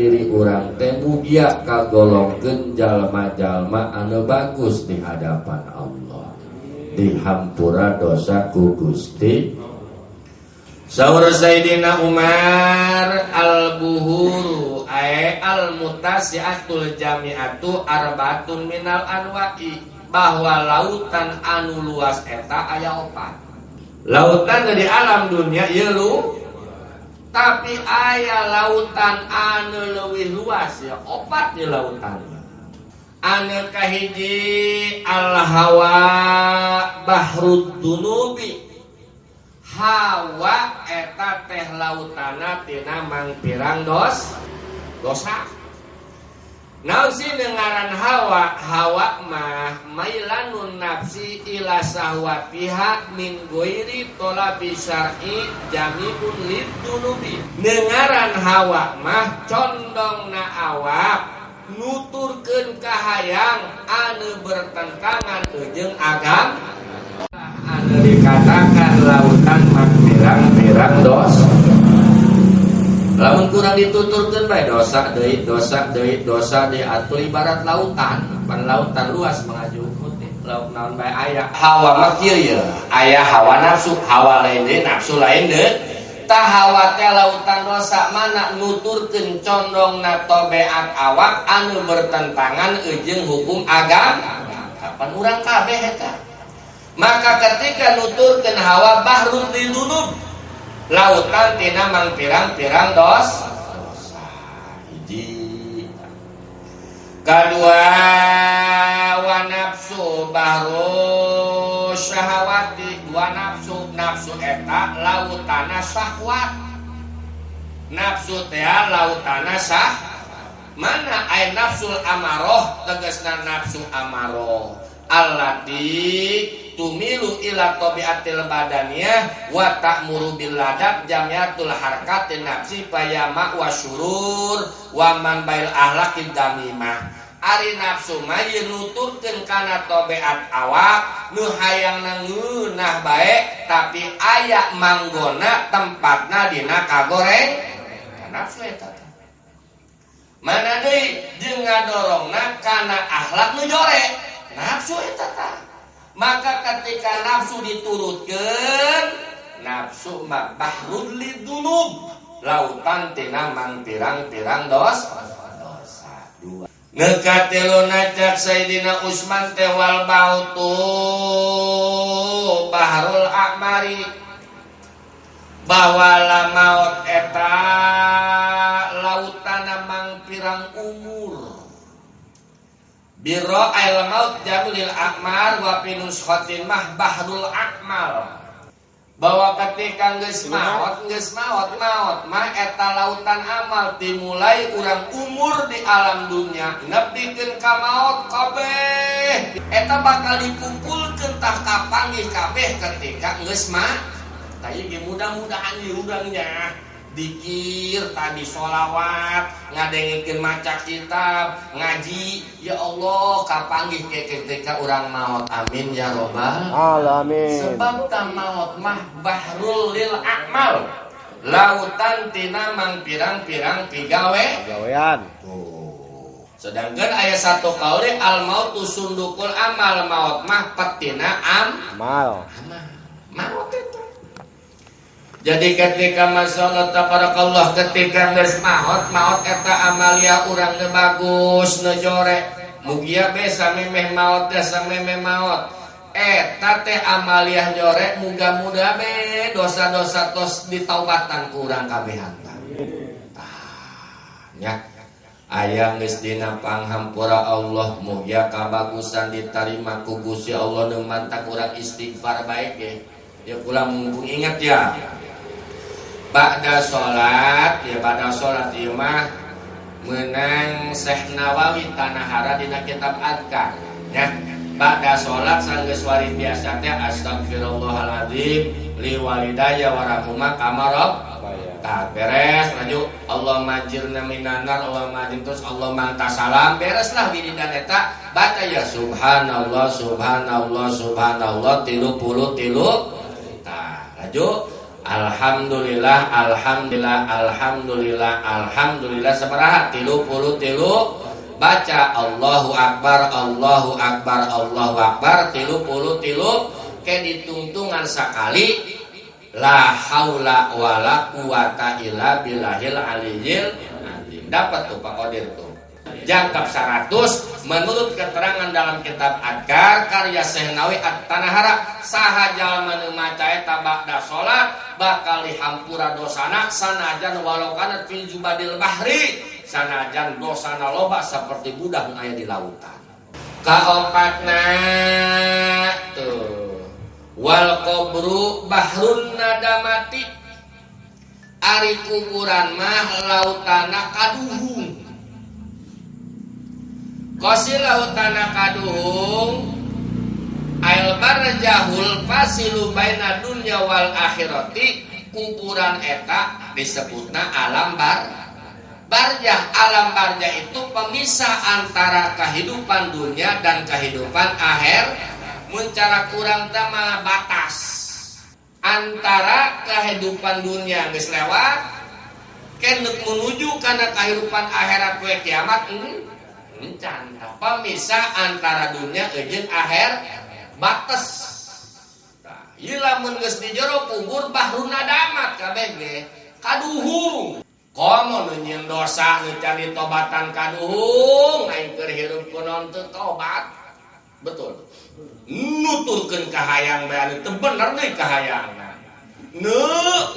diri urang teh mugia kagolongkeun jalma-jalma anu bagus di hadapan Allah, dihampura dosa ku Gusti. Saur Sayyidina Umar, al-buhuru ay al mutasiatul jami'atu arbaatun minal anwa'i, bahwa lautan anu luas eta aya opat. Lautan dari alam dunia ieu lu, tapi aya lautan anu leuwih luas ya, opat di lautan. Anu kahiji, al hawa bahrud dunubi, hawa eta teh lautana tina mangpirang dosa. Naon sih ngaran hawa? Hawa mah mailanun nafsi ila sahwatiha min ghairi tolabi syar'i jami'un liddunubi. Nengaran hawa mah condongna awak nuturkeun kahayang anu bertentangan jeung agama, anu dikatakan lautan mangpirang-pirang dosa. Lamun kurang dituturkeun bae dosa deui, dosa deui, dosa deui, atuh ibarat lautan, pan lautan luas mangaju putih, lauk naon bae aya. Hawa mah kieu ye, aya hawa nafsu, hawa lain deui, nafsu lain deui. Tah, hawa teh lautan dosa, mana nuturkeun condongna tobeat awak anu bertentangan jeung hukum agama. Kapan urang kabeh eta? Maka ketika nuturkeun hawa bahrul lidunub, lautan tina mangpirang-pirang dosa. Hiji. Kedua, wa nafsu bahru syahawati, dua nafsu, nafsu eta lautana syahwat. Nafsu teh lautana sah mana ay nafsul amaroh, tegasna nafsu amaroh allati tumilu ila tabiatil badaniyah wa ta'muru bil ladab jamiatul harakatin nafsi payama wa syurur wa man bail ahlakid damimah. Ari nafsu mah ieu nuturkeun kana tabiat awak nu hayang ngeunah bae, tapi aya manggona tempatna dina kagoreng nafsu eta teh. Mana deui jeung ngadorongna kana akhlak nu jore nafsu eta tah. Maka ketika nafsu diturutkeun, nafsu mah bahrul lidunub, lautan tina mangpirang-pirang dosa. Dua. Nu katiluna, cak Sayyidina Usman teh, wal mautu bahrul a'mari, bahwa la maut eta lautana mangpirang umur. Biro al maut jamilil akmar wa fi nuskhatin mah bahrul akmal, bahwa ketika geus maot, geus maot, maot mah eta lautan amal, dimulai urang umur di alam dunia nepikeun ka maot, kabeh eta bakal dikumpulkeun tah, kapanggih kabeh ketika geus mah. Tah, ieu mudah-mudahan ieu urangnya dikir tadi, sholawat, ngadengikeun, maca kitab, ngaji, ya Allah, kapanggih ke ketika urang maot. Amin ya robbal alamin. Sebab ta maot mah bahrul lil akmal, lautan tina mangpirang-pirang pigawe. Gawean. Tuh. Sedangkan ayat satu kauli, al mautu sundukul amal, maot mah petina am amal. Amal maot itu. Jadi ketika, masya Allah tabarakallah, ketika geus maot, maot eta amalia urang nu bagus, nu jore, mugia be samemeh maot teh, samemeh maot eta teh amaliah jore, muga-muga be dosa-dosa tos ditaubatan ku urang kabehan. Tah nya, aya geus dina panghampura Allah, mugia kabagusan ditarima ku Gusti Allah. Nu mantak urang istighfar baik ge ya, kula mumpung ingat ya. Ba'da sholat ya, ba'da sholat ieu mah menang Syekh Nawawi Tanahara dina kitab Adkar ya. Ba'da sholat sanggeus warid biasa teh, astagfirullahaladzim li walidayya warahuma kama rabb. Tah, beres lanjut Allahumma ajirna minan nar, Allahumma ajir, terus Allahumma anta salam, bereslah wiridan eta, baca ya subhanallah, subhanallah, subhanallah 33. Tah, lanjut Alhamdulillah, alhamdulillah, alhamdulillah, alhamdulillah sabaraha? 33. Baca Allahu Akbar, Allahu Akbar, Allahu Akbar 33, ke ditungtungan sakali la haula wala quwata illa billahil aliyyil azim. Dapat tuh Pak Kodir tuh. Jangkep 100 menurut keterangan dalam kitab Adkar karya Syekh Nawawi At-Tanahara, saha jalma nu maca eta ba'da salat bakal dihampura dosana sanajan walau kanat fil zubadil bahri, sanajan dosana loba seperti budak nu aya di lautan. Kaopatna tuh, wal qabru bahrun nadamati, ari kuburan mah lautana kaduhung. Kosi lautana kaduhung, ail barzahul fasilu baina dunya wal akhirati, kuburan eta disebutna alam barzah. Alam barzah itu pemisah antara kehidupan dunia dan kehidupan akhir. Mun cara kurang mah batas antara kehidupan dunia geus lewat kenek menuju kana kehidupan akhirat we kiamat encan. Pemisah antara dunia jeung akhir, batas. Nah, ieu lamun geus di jero kubur bahrun nadamat kabeh ge kaduhung. Komo nu nyieun dosa nu can ditobatan kaduhung, aing keur hirup kunaon teu tobat. Betul. Nuturkeun kahayang bae anu teu bener deui kahayangna. Nu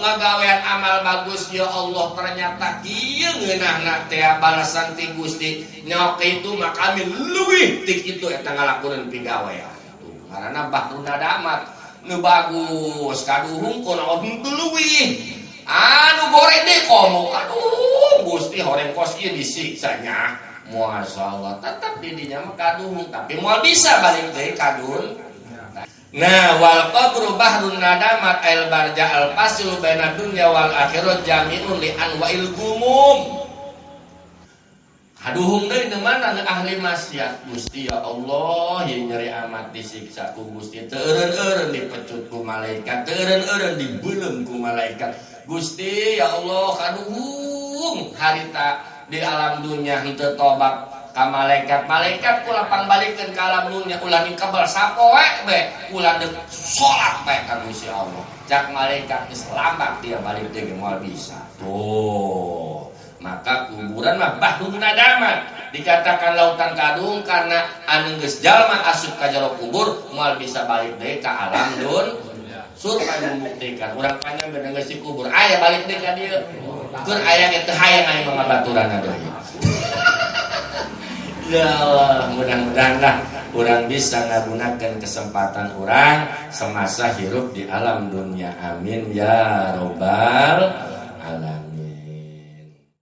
ngagawean amal bagus, ya Allah, ternyata kieu ngeunahna teh balasan ti Gusti. Nyok itu mah kami leuwih ti kitu eta ngalakukeun pigawean. Tuh ngaranna bahrun nadamat. Nu bagus kaduhung kunaon teu leuwih. Anu goreng deui komo aduh Gusti horeng kos ieu disiksa nya. Masyaallah tetep di dinya mah kaduhung tapi moal bisa balik deui ka dun. Nah, wal qabru bahrun nadamat al barja al fasilu baina dunya wal akhirat jami'un li anwa'il gumum. Kaduhung deui nu mana nu ahli maksiat. Gusti ya Allah, ieu nyeri amat disiksa ku Gusti. Teu eureun-eureun dipecut ku malaikat, teu eureun-eureun dibeuleum ku malaikat. Gusti ya Allah kaduhung harita di alam dunia henteu tobat ka malaikat. Malaikat kula pangbalikeun ka alam dunia ulah nikebel sapoe be, ulah deuk salat bae ka Gusti Allah. Cak malaikat geus lambat dia balik deui moal bisa. Tuh, maka kuburan mah bahrun nadamat. Dikatakan lautan kadung karena anu geus jalma asup ka jero kubur moal bisa balik deui ka alam dun. Survei membuktikan urang panjang bener geus di kubur aya balik deui ka dieu. Keur aya ge teu hayang aya mangabaturan deui. Ya Allah, mudah-mudahan lah orang bisa ngagunakan kesempatan orang semasa hirup di alam dunia. Amin ya robbal alamin.